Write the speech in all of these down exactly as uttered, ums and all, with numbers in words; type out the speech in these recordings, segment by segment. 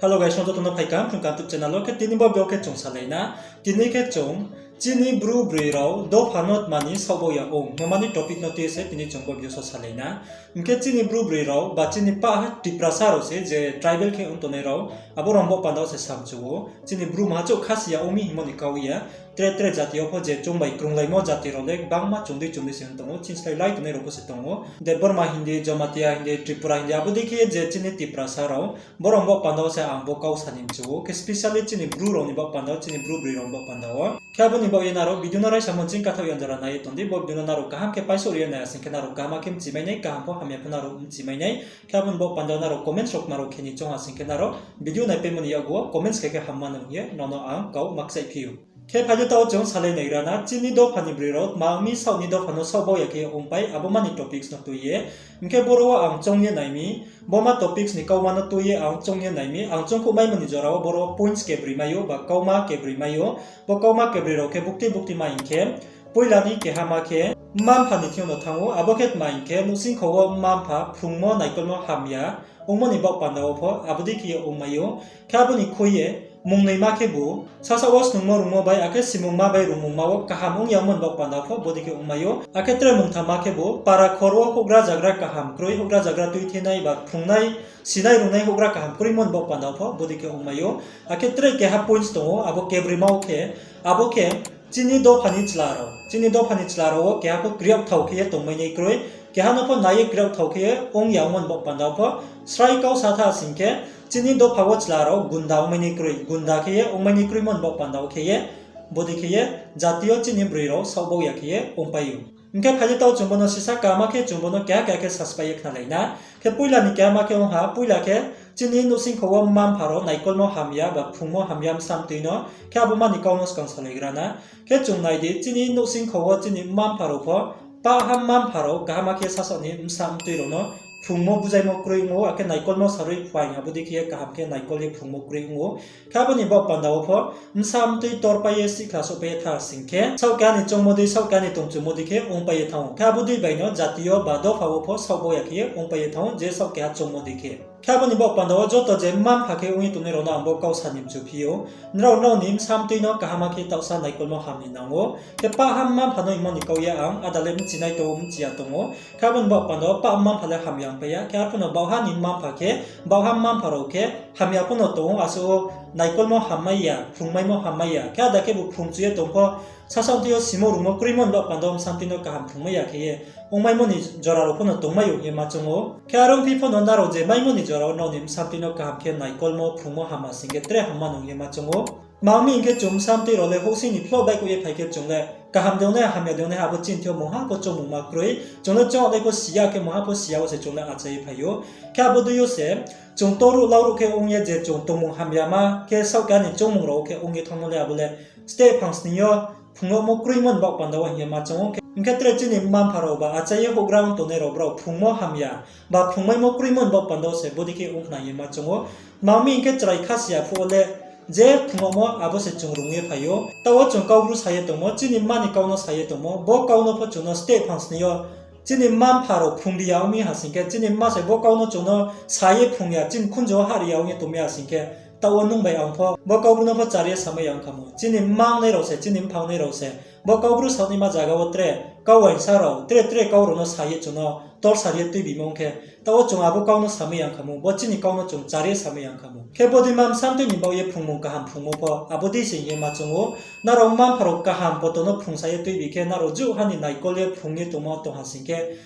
Hello guys, joto no phai kaham chung YouTube channel wo. Khe tini bo video khe chung salai na. Tini khe chung chini Bru broi rao dopha no tma ni saohbao ya ong, bo mani topic no tui ye se tini chung bo video so salai na. Hing khe chini Bru broi rao ba chini pah ha Tiprasa rao se je tribal khe ong tongnai rao, abo rao bo panda wo se samchu ou. Chini Bru maha chouh khasi ya ong mi hingmo ni kau ye, tre tre jati yo pho je chung bai krunglaimo jati rao le gbangma chung dei chung dei se ong tong ou, chini slái lai tongnai rao pho se tong ou. Debbarma hing di, Jamatia hing di, Tripura hing di, abo dei khe ye je chini Tiprasa rao, bo rao bo panda wo se ang bo kau sa ni mchu ou. Khe specially chini Bru rao ni baoh panda wo, chini Bru broi rao ni baoh panda wo. Khe abo ni baoh ye nrao video no raisamo ching kathaoh ya jora nai ye tong di, bo video no nrao kaham khe paisouh ri ye nai ya sing khe nrao kaham khe mchi mai nai, kaham pho hamya pho nrao mchi mai nai. Khe abo ni baoh panda wo nrao comments rao kma rao khe ni choung ha sing khe nrao video naipaimo ni yakgu wo comments khe khe hamma nung ye nono ang kau ma kchaihphi ou. Khe phai di taoh chung salai naigra na, chini dopha ni broi rao tma ong mi saoh ni dopha no saohbao ya khe ongpai, abo mani topics no tui ye. Hing khe boro wo ang choung ye nai mi, bo ma topics ni kauma no tui ye ang choung ye nai mi, ang choungkhouh maimo ni jora wo boro wo points kebroi mai ou, ba kauma kebroi mai ou. Bo kauma kebroi rao khe bukti bukti ma hing khe, poila ni keha ma khe mma-mpha ni thing yo no thanng ou, abo khe tma hing khe nouhsingkho wo mma-mpha phrungmo naikolmo hamya ongmo ni baoh panda wo pho abo dei khe ye ongmai ou. Khe abo ni khui ye mungnoima khebu sasaoh wo snungmo rungmo bai, akhe simungma bai rungmungma wo kaham ong ya ongmo ni baoh panda wo pho bodei khe ongmai ou. Akhe tre mungthamma khebu para khor wo houhgra zagra kaham kroi, houhgra zagra tuithenai ba phrungnai, sinai rungnai houhgra kaham kroimo ni baoh panda wo pho bodei khe ongmai ou. Akhe tre keha points tong ou, abo kebroima wo khe, abo khe chini dopha ni chla rao, chini dopha ni chla rao wo keha pho kriathao khe ye tongmai nai kroi, keha no pho nai ye kriathao khe ye ong ya ongmo ni baoh panda wo pho srai kau sa tha sing khe, chini dopha wo chla rao gunda ongmai nai kroi, gunda khe ye ongmai nai kroimo ni baoh panda wo khe ye, bodei khe ye jati yo chini broi rao saohbao ya khe ye ongpai ou. Hing khe phai di taoh chung bo no sisa kaham khe chung bo no keha keha khe saspai ye khnalai na. Khe poila ni keha ma khe ong ha, poila khe chini nouhsingkho wo mma-mpha rao naikolmo hamya ba phrungmo hamya bsa mtoi no, khe abo mani kau no skang salaigra na. Khe chung nai di, chini nouhsingkho wo chini mma-mpha rao pho, pah ha mma-mpha rao kaham khe sasaoh ni bsa mtoi rao no phrungmo buzaimo kroi ong ou, akhe naikolmo sarui phaing abo dei khe ye kaham khe naikol ye phrungmo kroi ong ou. Khe abo ni baoh panda wo pho bsa mtoi torpai ye sihkhla souhpai ye tha sing khe, saoh keha ni choungmo dei, saoh keha ni tongchumo dei khe ongpai ye thanng ou. Khe abo dei bai no jati yo ba dopha wo pho saohbao ya khe ye ongpai ye thanng ou, je saoh keha choungmo dei khe. Khe abo ni baoh panda wo joto je mma-mpha khe ong ye tongnai rao no ang bo kau sa ni mchuphi ou. Nrao nrao ni bsa mtoi no kaham khe taohsa naikolmo ham ni nang ou. Khe pah ha mma-mpha no hingmo ni kau ye ang ada le mchinai tong ou, mchi ya tong ou. Khe abo ni baoh panda wo pah mma-mpha le hamya ongpai ya. Khe arphuh no baohha ni mma-mpha khe, baohha mma-mpha rao khe hamya pho no tong ou, asuh wo naikolmo hammai ya, phrungmaimo hammai ya. Khe ada khebu phrungchu ye tong pho, sasaoh mtoi yo simo rungmo kroimo ni baoh panda wo bsa mtoi no kaham phrungmai ya khe ye ongmaimo ni jora rao pho no tongmai ou hing ye ma choung ou. Khe are ongphi pho no nrao je maimo ni jora wo nrao ni bsa mtoi no kaham khe naikolmo phrungmo hamma sing khe tre hamma nung ye ma choung ou. Tma ong mi hing khe chung bsa mtoi rao le houhsing ni phloh baihkhouh ye phai khe chung le kaham de ong nai, hamya de ong nai, abo chini thing yo mungha pho choungmungma kroi. Chung le choungnai pho si ya khe mungha pho si ya wo se chung le achai ye phai ou. Khe abo dei yo se chung toruh lauruh khe ong ye je chung tongmung hamyama khe saoh keha ni choungmung rao wo khe ong ye thanngmo le abo le steh phang sning yo phrungmo kroimo ni baoh panda wo hing ye ma choung ou. Hing khe tre chini mma-mpha rao ba achai ye houhgra ong tongnai rao brao phrungmo hamya ba phrungmaimo kroimo ni baoh panda wo se bodei khe ong khna hing ye ma choung ou. Tma ong mi hing khe chrai khasi ya phuh wo le je phrungmo abo se chung rung ye phai ou. Taoh wo chung Kaubru sa ye tongmo, chini mma ni kau no sa ye tongmo, bo kau no pho chung no steh phang sning yo chini mma-mpha rao phrungbi ya ong mi ha sing khe, chini mma se bo kau no chung no sa ye phrung ya, chini khunju wo hahri ya ong ye tongmai ya sing khe, taoh wo nung bai ang pho bo Kaubru no pho chari ye samai ya ong kha mo. Chini mma ongnai rao se, chini mpha ongnai rao se bo Kaubru saohnaima zaga wo tre kau uaingsa rao, tre tre kau rao no sa ye chung no torsari ye tuibimo ong khe, taoh wo chung abo kau no samai ya ong kha mo, bo chini kau no chung chari ye samai ya ong kha mo. Khe bodei ma bsa mtoi ni baoh ye phrungmung kaham phrungmo pho abo dei se hing ye ma choung ou. Nrao mma-mpha rao kaham poto no phrungsa ye tuibi khe, nrao juh ha ni naikol ye phrung ye tongmo tong ha sing khe,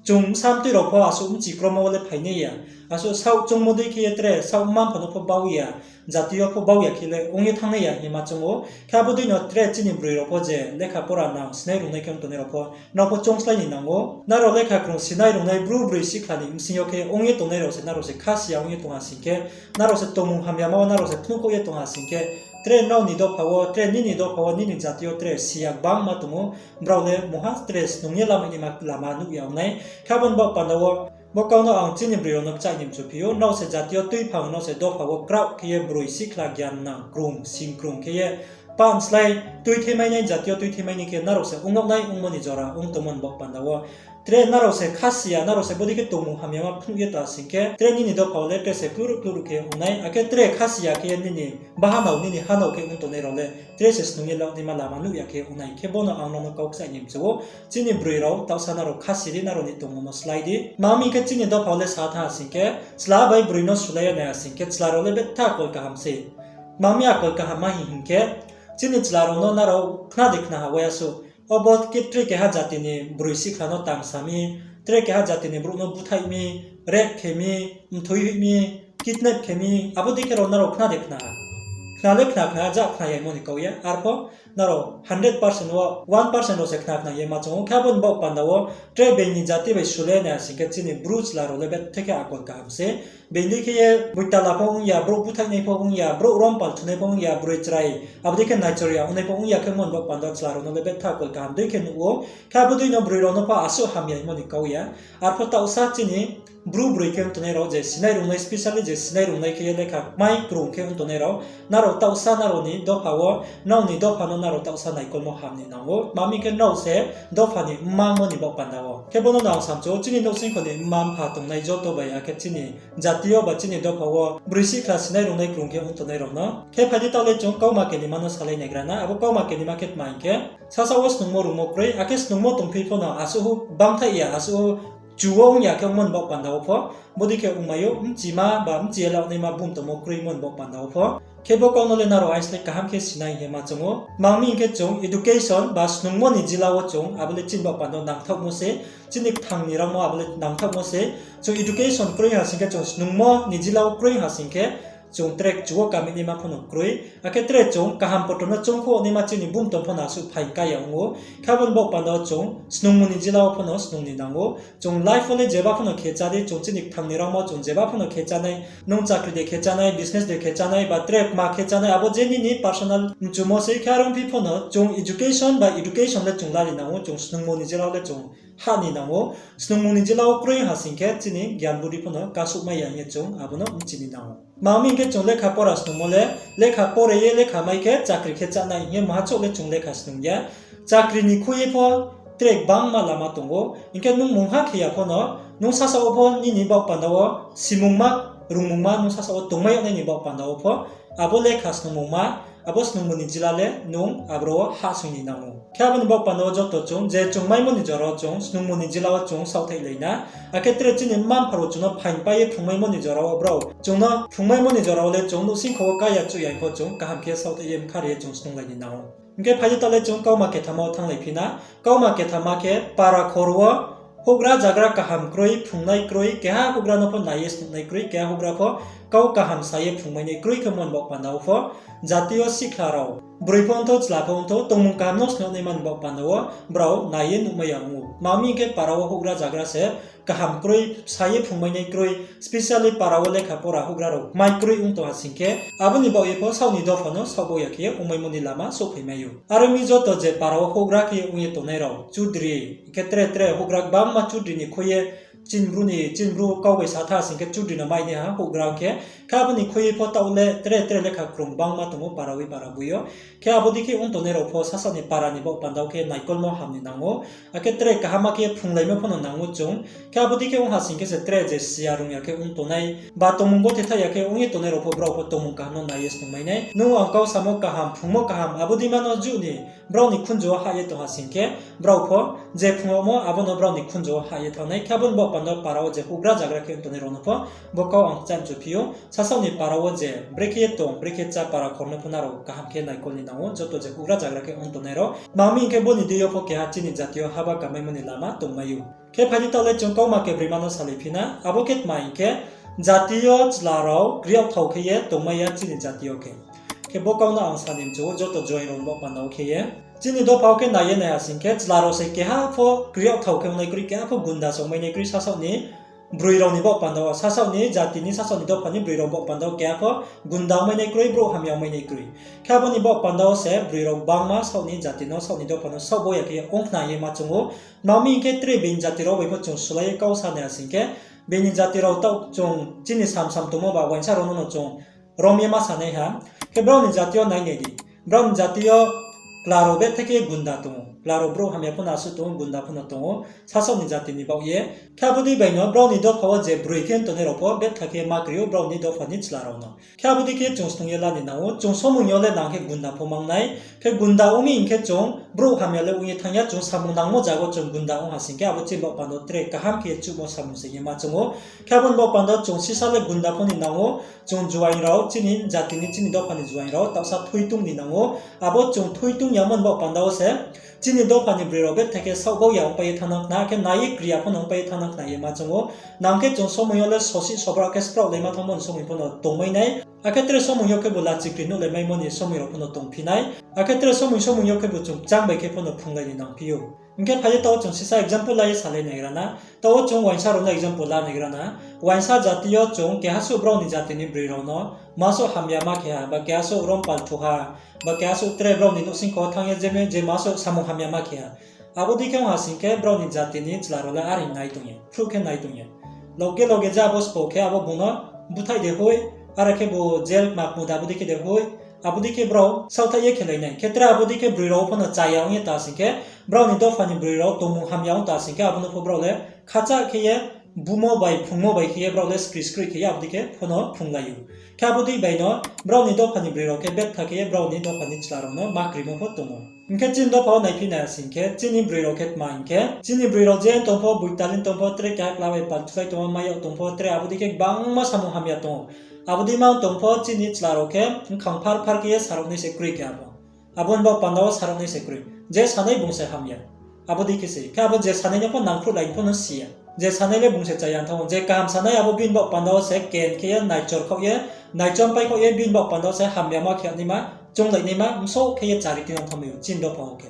chung bsa mtoi rao pho asuh mchi kromo wo le phainai ya. Asuh saoh choungmo dei khe ye tre saoh mma-mpha no pho bau ya, jati yo pho bau ya khe le ong ye thanngnai ya hing ye ma choung ou. Khe abo dei no tre chini broi rao pho je lekha pora nang, sinai rungnai khe ong tongnai rao pho, nrao pho choungslái ni nang ou. Nrao lekha krung sinai rungnai Bru broi sihkhla ni bsing yo khe ong ye tongnai rao se, nrao se khasi ya ong ye tong ha sing khe, nrao se tongmung hamyama wo nrao se phnuhkhouh ye tong ha sing khe, tre nrao ni dopha wo, tre nini dopha wo, nini jati yo tre si ya gbangma tong ou. Brao le mungha tre snung ye lamai naima lama nuh ya ong nai. Khe abo ni baoh panda wo bo kau no ang chini broi rao no kchaih ni mchuphi ou. Nrao se jati yo tuiphang, nrao se dopha wo kraoh khe ye broi sihkhla gyan nang krung, sing krung khe ye Pan slái tuithemainai jati yo tuithemainai khe nrao se ongnaohnai ongmo ni jora ong tongmo ni baoh panda wo. Tre nrao se khasi ya, nrao se bodei khe tongmung hamyama phnuh ye ta sing khe, tre nini dopha wo le tre se kluruh kluruh khe ong nai, akhe tre khasi ya khe nini bahanao, nini hanao khe ong tongnai rao le tre se snung ye laonaima lama nuh ya khe ong nai. Khe bo no ang nrao no kau kchaih ni mchu ou. Chini broi rao taohsa nrao khasi di, nrao ni tongmung no slái di. Tma hing khe chini dopha wo le sa thanng ha sing khe, chla bai broi no sulai ya nai ha sing khe, chla rao le betha akol kaham se. Tma mi akol kaham ma hing hing khe, chini chla rao no nrao khna de khna ha wai ya suh. Obo khe tre keha jati ni broi sihkhla no tangsa mi, tre keha jati ni brouh no búthaih mi, rape khe mi, mthoi hoih mi, kidnap khe mi, abo dei khe rao nrao khna de khna ha. Khna le khna khna, ja khna yaimo ni kau ya. Arpho nrao hundred percent wo one percent rao se khna khna ye ma choung ou. Khe abo ni baoh panda wo tre being ni jati bai sulai nai ha sing khe chini bru chla rao le bethe khe akol kaham se. Being dei khe ye boitala pho ong ya, brouh búthaihnai pho ong ya, brouh rompal thunai pho ong ya, broi chrai, abo dei khe naichor ya ongnai pho ong ya khe mo ni baoh panda chla rao no le betha akol kaham dei khe nuh ou. Khe abo dei no broi rao no pho asuh hamya hingmo ni kau ya. Arpho taohsa chini bru broi khe ong tongnai rao je sinai rungnai, specially je sinai rungnai khe ye lekha kmai krung khe ong tongnai rao, nrao taohsa nrao ni dopha wo, nrao ni dopha no nrao taohsa naikolmo ham ni nang ou. Tma hing khe nrao se dopha ni mmangmo ni baoh panda wo. Khe bo no nang samchu ou, chini nouhsingkho ni mma-mpha tongnai joto bai, akhe chini jati yo ba chini dopha wo broi sihkhla sinai rungnai krung khe ong tongnai rao no. Khe phai di taoh le chung kauma kenima no salai naigra na. Abo kauma kenima khe tma hing khe, sasaoh wo snungmo rungmo kroi, akhe snungmo tongphi pho no asuh bangthaih ya, asuh chu wo ong ya khe ongmo ni baoh panda wo pho, bodei khe ongmai ou, bchima ba bchi ye laonaima bum tongmo kroimo ni baoh panda wo pho. Khe bo kau no le nrao aisleh kaham khe sinai hing ye ma choung ou. Tma hing khe chung education ba snungmo ni jila wo chung abo le chini baoh panda wo nangthaohmo se, chini kthang ni rangmo abo le nangthaohmo se. Chung education kroi ha sing khe, chung snungmo ni jila wo kroi ha sing khe, chung tre chu wo kamai naima pho no kroi. Akhe tre chung kaham poto no choungkho naima chini bum tong pho no asuh phaing ka ya ong ou. Khe abo ni baoh panda wo chung snungmung ni jila wo pho no snung ni nang ou. Chung life wo le jeba pho no khe chá di, chung chini kthang ni rangmo chung jeba pho no khe chánai, nung chakri de khe chánai, business de khe chánai, ba tre kma khe chánai, abo je nini personal mchumo se. Khe are ongphi pho no chung education ba education le chung la ni nang ou, chung snungmung ni jila wo le chung hah ni nang ou. Snungmung ni jila wo kroi ha sing khe chini gyan budi pho no kasuhmai ya hing ye chung abo no bchi ni nang ou. Tma hing khe chung lekha pora snungmo le, lekha pore ye lekha mai khe chakri khe chánai hing ye maha chouh le chung lekha snung ya. Chakri ni khui ye pho tre gbangma lama tong ou. Hing khe nung mungha khe ya pho no, nung sasaoh wo pho nini baoh panda wo simungma, rungmungma nung sasaoh wo tongmai yag nai ni baoh panda wo pho, abo lekha snungmungma, abo snungmung ni jila le nung abro wo hahsoing ni nang ou. Khe abo ni baoh panda wo joto chung je chung maimo ni jora wo chung snungmung ni jila wo chung saohthaihlai na. Akhe tre chini mma-mpha rao chung no phaing pai ye phrungmaimo ni jora wo brao chung no phrungmaimo ni jora wo le chung nouhsingkho wo ká ya chuh ya pho chung kaham khe saohthaih ye bkha ri ye chung snunglai ni nang ou. Hing khe phai di taoh le chung kauma kethama wo thannglai phi na. Kauma kethama khe para khor wo houhgra zagra kaham kroi, phrungnai kroi, keha houhgra no pho nai ye snuhnai kroi, keha houhgra pho kau kaham sa ye phrungmainai kroi khe mo ni baoh panda wo pho, jati yo sihkhla rao, broi pho ongthou, chla pho ongthou, tongmung kaham no snuhnaima ni baoh panda wo brao nai ye nuhmai ya ong ou. Tma hing khe para wo houhgra zagra se kaham kroi, sa ye phrungmainai kroi, specially para wo lekha pora houhgra rao kmai kroi ong tong ha sing khe, abo ni baoh ye pho saoh ni dopha no saohbao ya khe ye ongmaimo ni lama souhphaimai ou. Are ong mi joto je para wo houhgra khe ye ong ye tongnai rao, chudri, khe tre tre houhgra gbangma chudri ni khui ye, chini bru ni, chini bru kau bai sa tha sing khe chudri no mai nai ha houhgra ong khe. Khe abo ni khui ye pho taoh le tre tre lekha krung gbangma tong ou para wi para boi yo. Khe abo dei khe ong tongnai rao pho sasaoh ni para ni baoh panda wo khe naikolmo ham ni nang ou. Akhe tre kaham khe phrunglaimo pho no nang ou chung. Khe abo dei khe ong ha sing khe se tre je siya rung ya khe ong tongnai, ba tongmung gothe thaih ya khe ong ye tongnai rao pho brao pho tongmung kaham no nai ye snungmai nai. Nung ang kau samo kaham, phrungmo kaham, abo dei ma no juh ni brao ni khunju wo hah ye tong ha sing khe, brao pho je phrung yagmo abo no brao ni khunju wo hah ye thanng nai. Khe abo ni baoh panda wo para wo je houhgra zagra khe ong tongnai rao no pho bo kau ang kchaih mchu phi ou. Sasaoh ni para wo je brekhe ye tong, brekhe chá para khor no pho nrao kaham khe naikol ni nang ou, joto je houhgra zagra khe ong tongnai rao. Tma hing khe bo ni deing yo pho keha chini jati yo haba kamaimo ni lama tongmai ou. Khe phai di taoh le chung kauma kebroima no salai phi na, abo khe tma hing khe, jati yo chla rao kri yagthao khe ye tongmai ya chini jati yo khe. Khe bo kau no ang sa ni mchu ou, joto join rao ni baoh panda wo khe ye. Chini dopha wo khe nai ye nai ha sing khe, chla rao se keha pho kri yagthao khe ongnai kroi, keha pho gunda se ongmainai kroi, sasaoh ni broi rao ni baoh panda wo, sasaoh ni jati ni, sasaoh ni dopha ni broi rao baoh panda wo keha pho gunda ongmainai kroi, brouh hamya ongmainai kroi. Khe abo ni baoh panda wo se broi rao gbangma saoh ni jati no, saoh ni dopha no saohbao ya khe ye ong khna ye ma choung ou. Tma hing khe tre being jati rao bai pho chung sulai ye kau sa nai ha sing khe, being ni jati rao taoh chung chini sam sam tongmo ba uaingsa rao no no chung rom ye ma sa nai ha. Khe brao ni jati yo nai nai di. Brao ni jati yo kla rao betha khe gunda tong ou, kla rao brouh hamya pho no asuh tong ou, gunda pho no tong ou, sasaoh ni jati ni baoh ye. Khe abo dei bai no brao ni dopha wo je broi khe tongnai rao pho betha khe ma kri ou brao ni dopha ni chla rao no. Khe abo dei khe chung snung ye la ni nang ou, chung somung yo le nang khe gunda pho mang nai. Khe gunda ong mi hing khe chung brouh hamya le ong ye thanng ya, chung samung nangmo zaga wo chung gunda ong ha sing khe abo chini baoh panda wo tre kaham khe chuhmo samung se hing ye ma choung ou. Khe abo ni baoh panda wo chung sisa le gunda pho ni nang ou, chung juaing rao, chini jati ni, chini dopha ni juaing rao, taohsa thoitung ni nang ou. Abo chung thoitung yamo ni baoh panda wo se chini dopha ni broi rao betha khe saohbau ya ongpai ye thanng nang khna, khe nai ye kri ya pho no ongpai ye thanng nang khna ye ma choung ou. Nang khe chung somung yo le sosi sobra khe spraohlaima thanngmo ni somung pho no tongmai nai. Akhe tre somung yo khebu lachikri nuhlaimaimo ni somung rao pho no tongphi nai. Akhe tre somung somung yo khebu chung kchang bai khe pho no phrunglai ni nangphi ou. Hing khe phai ye taoh chung sisa example la ye salai naigra na. Taoh wo chung uaingsa rao no example la naigra na. Uaingsa jati yo chung keha suh brao ni jati ni broi rao no ma suh hamya ma khe ha, ba keha suh rom palthu ha, ba keha suh tre brao ni nouhsingkho thanng ye je ma suh samung hamya ma khe ha. Abo dei khe ong ha sing khe brao ni jati ni chla rao le are nai tong ye, phruh khe nai tong ye. Loge loge je abo sbo khe abo bung no búthaih de hoih, are khebu jail kma kmu de abo dei khe de hoih, abo dei khe brao saohthaih ye khelai nai. Khe tre abo dei khe broi rao pho no chaya ong ye ta sing khe, brao ni dopha ni broi rao tongmung hamya ong ta sing khe, abo no pho brao le khacha khe ye bumo bai phrungmo bai khe ye brao le skri skri khe ye abo dei khe pho no phrunglai ou. Khe abo dei bai no brao ni dopha ni broi rao khe betha khe ye brao ni dopha ni chla rao no ma krimo pho tong ou. Hing khe chini dopha wo naiphi nai sing khe, chini broi rao khe tma hing khe, chini broi rao je tong pho, boitalin tong pho, tre keha kla bai palthulai tong pho, mai yag tong pho, tre abo dei khe gbangma samung hamya tong ou. Abo dei ma tong pho chini chla rao khe bkhang phar phar khe ye sarao nai se kroi khe abo. Abo ni baoh panda wo sarao nai se kroi. Je sanai bung se hamya. Abo dei khe se. Khe abo je sanai no pho nangkhruhlai pho no si ya. Je sanai le bung se chaya thanng ou. Je kaham sanai abo bini baoh panda wo se ken khe ye naichor khaoh ye, naichompai khaoh ye bini baoh panda wo se hamyama khe naima, chounglainaima, bsouh khe ye chari khe no thanngmai ou, chini dopha wo khe.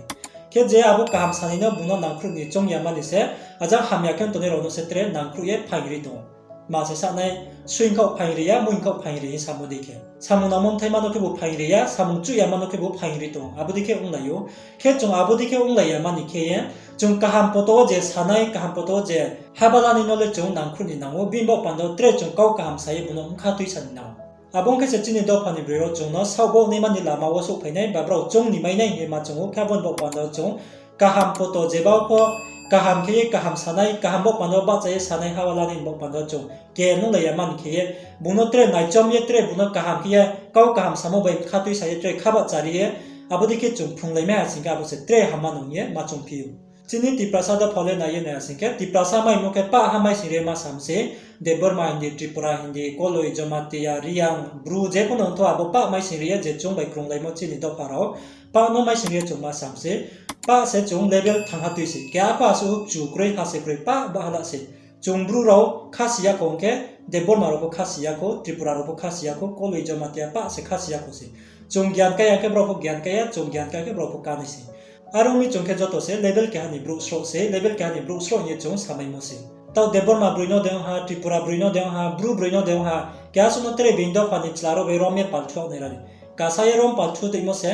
Khe je abo kaham sanai no bung no nangkhruh ni choung yama ni se, ajang hamya khe tongnai rao no se tre nangkhruh ye phaing ri tong ou. Ma se sanai, suing khaoh phaing ri ya, muing khaoh phaing ri hing samo dei khe. Samung nangmo bthaima no khebu phaing ri ya, samung chuh yama no khebu phaing ri tong ou. Abo dei khe onglai ou. Khe chung abo dei khe onglai yama ni khe ye, chung kaham poto wo je sanai, kaham poto wo je haba lanai no le chung nangkhruh ni nang ou, bini baoh panda wo tre chung kau kaham sa ye bung no bkha tuisa ni nang ou. Abo ong khe se chini dopha ni broi rao chung no saohbau naima ni lama wo souhphai nai, ba brao choung ni mai nai hing ye ma choung ou, khe abo ni baoh panda wo chung kaham poto jeba pho, kaham khe ye kaham sanai, kaham baoh panda wo bahcha ye sanai, haba lanai ni baoh panda wo chung ke nunglai yama ni khe ye, bung no tre naichom ye tre bung no kaham khe ye, kau kaham samo bai bkha tuisa ye tre kha bahcha ri ye, abo dei khe chung phrunglai mai ha sing khe abo se tre hamma nung ye ma choungphi ou. Chini Tiprasa dopha le nai ye nai ha sing khe, Tiprasa maimo khe pah ha maising ri ye ma sam se, Debbarma hing di, Tripura hing di, Koloi, Jamatia, Reang, Bru, je pho no ongtho abo pah maising ri ye je chung bai krunglaimo chini dopha rao, pah no maising ri ye chung ma sam se, pah se chung level thanng ha tui se, keha pho asuh chu kroi, ha se kroi, pah bahala se. Chung Bru rao khasi ya kho ong khe, Debbarma rao pho khasi ya kho, Tripura rao pho khasi ya kho, Koloi, Jamatia pah se khasi ya kho se. Chung gyan kai ya khe brao pho gyan kai ya, chung gyan kai khe brao pho kanai se. Are ong mi chung khe joto se level keha ni brouh sroh se, level keha ni brouh sroh hing ye chung samaimo se. Taoh Debbarma broi no de ong ha, Tripura broi no de ong ha, Bru broi no de ong ha, keha suh no tre being dopha ni chla rao bai rom ye palthu yag nai ra ni. Kasa ye rom palthu toimo se,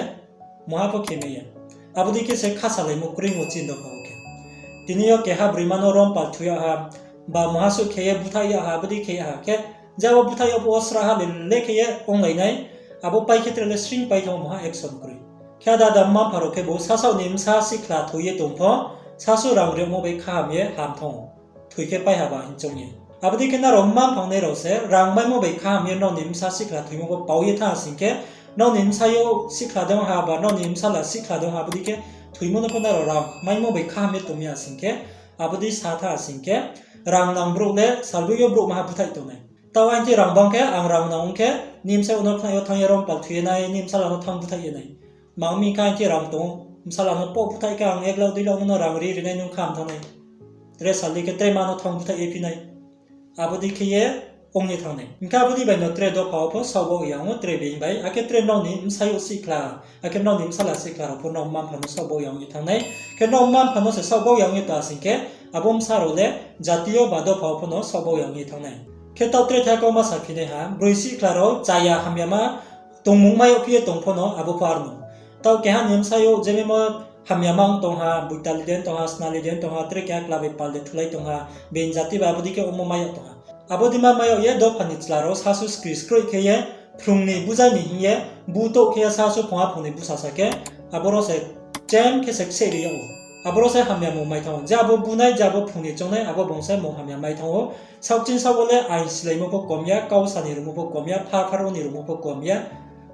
mungha pho khe mai ya. Abo dei khe se khasalaimo kroimo chini dopha wo khe. Tini yo keha broima no rom palthu yag ha, ba mungha suh khe ye búthaih yag ha, abo dei khe yag ha khe, jabo búthaih yag phuh wo srahha le le khe ye onglai nai, abo pai khe tre le sring pai thanng ou, mungha action kroi. Khe ada ada mma-mpha rao khebu sasaoh ni bsa sihkhla thoi ye tong pho, sasuh rang rimo bai khaham ye ham thanng ou. Thoi khe pai haba hing choung ye. Abo dei khe nrao mma-mpha ongnai rao se rang maimo bai khaham ye nrao ni bsa sihkhla thoimo pho pao ye thanng ha sing khe, nrao ni bsa yo sihkhla de ong ha ba nrao ni bsala sihkhla de ong ha, abo dei khe thoimo no pho nrao rang maimo bai khaham ye tong mi ha sing khe, abo dei sa thanng ha sing khe, rang nang brouh le salboi yo brouh maha búthaih tong nai. Taoh aini thing rang bang khe, ang rang nang ong khe, nini bsa no khna yo thanng ye rom palthu ye nai, nini bsala no thanng búthaih ye nai. Mang mi khe aini thing rang tong ou, bsala no pho búthaih khe ang ek lakh dui lakh no rang ri ri nai, nung kham thanng nai. Tre sal dei khe tre ma no thanng búthaih ye phi nai. Abo dei khe ye ong ye thanng nai. Hing khe abo dei bai no tre dopha wo pho saohbau ya ong ou tre being bai, akhe tre nrao ni bsa yo sihkhla, akhe nrao ni bsala sihkhla rao pho nrao mma-mpha no saohbau ya ong ye thanng nai. Khe nrao mma-mpha no se saohbau ya ong ye ta sing khe, abo bsa rao le jati yo ba dopha wo pho no saohbau ya ong ye thanng nai. Khe taoh tre thai kau ma saphi nai ha, broi sihkhla rao chaya hamyama tongmung mai yag phi ye tong pho no abo pho arno. Taoh keha ni bsa yo je mimo hamyama ong tong ha, boitali de tong ha, snali de tong ha, tre keha kla bai pal de thulai tong ha, being jati bai abo dei khe ongmo mai yag tong ha. Abo dei ma mai yag ye dopha ni chla rao sasuh skri skroih khe ye, phrung ni buzai ni hing ye, bu touh khe ye sa su phung a phung ni busasa khe, aboro se chem khe se kseh ri yag ou. Aboro se hamya mung mai thanng ou. Je abo bunai, je abo phrung ni choungnai, abo bung se mung hamya mai thanng ou. Saohching saoh wo le aing silaimo pho kom ya, kau sa ni rumo pho kom ya, pha pharo ni rumo pho kom ya.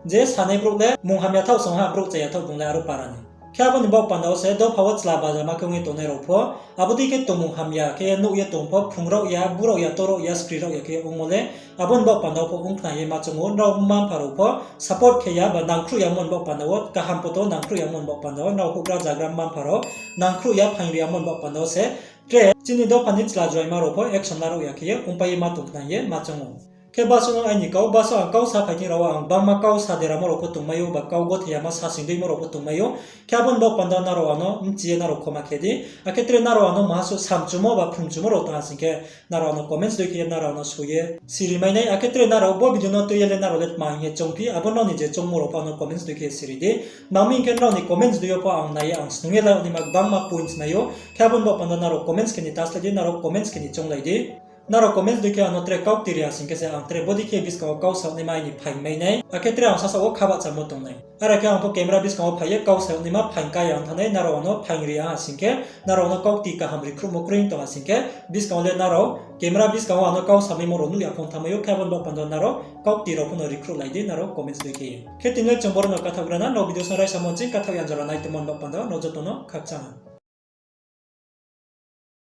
Je sanai brouh le mung hamya thaoh song ha, brouh chaya thaoh bung le aro para ni. Khe abo ni baoh panda wo se dopha wo chla bajama khe ong ye tongnai rao pho, abo dei khe tongmung hamya khe ye nuh ye tong pho, phrung rao ya, bu rao ya, to rao ya, skri rao ya khe ye ongmo le, abo ni baoh panda wo pho ong khna ye ma choung ou, nrao mma mpha rao pho support khe ya ba nangkhruh yamo ni baoh panda wo, kaham poto nangkhruh yamo ni baoh panda wo, nrao houhgra zagra mma mpha rao nangkhruh ya phaing ri yamo ni baoh panda wo se, tre chini dopha ni chla juaima rao pho action la rao ya khe ye ongpai ye ma tong khna ye ma choung ou. Khe basuh no aini kau, basuh ang kau sa phai thing rao wo ang bangma kau sa deramo rao pho tongmai ou, ba kau gothei yama sa sing deimo rao pho tongmai ou. Khe abo ni baoh panda nrao ano bchi ye nrao khoma khe di. Akhe tre nrao ano maha suh samchumo ba phrungchumo rao tong ha sing khe, nrao ano comments dei khe ye nrao ano soi ye siri mai nai. Akhe tre nrao bo video no tui ye le nrao le tma hing ye choungphi, abo nrao ni je choungmo rao pho ano comments dei khe ye siri di. Tma hing khe nrao ni comments dei yo pho ang nai ye ang snung ye la naima gbangma points mai ou. Khe abo ni baoh panda nrao comments khe ni ta slái di, nrao comments khe ni chounglai di. Nrao comments dei khe ano tre kau kti ri ha sing khe se ang tre bodei khe buskang wo kau sa naima aini phaing mai nai. Akhe tre ang sasaoh wo kha bahchamo tong nai. Are khe ang pho camera buskang wo phai ye kau sa naima phaing ka ya ong thanng nai, nrao ano phaing ri ha sing khe, nrao ano kau kti kaham ri khruhmo kroi tong ha sing khe, buskang wo le nrao camera buskang wo ano kau samaimo rao nuh ya phung thanngmai ou, khe abo ni baoh panda nrao kau kti rao pho no ri khruhlai di nrao comments dei khe ye. Khe tini le chung boro no kathaoh gra na, nrao video no raisa mo ching kathaoh ya jora nai tongmo ni baoh panda nrao joto no khakchang ha.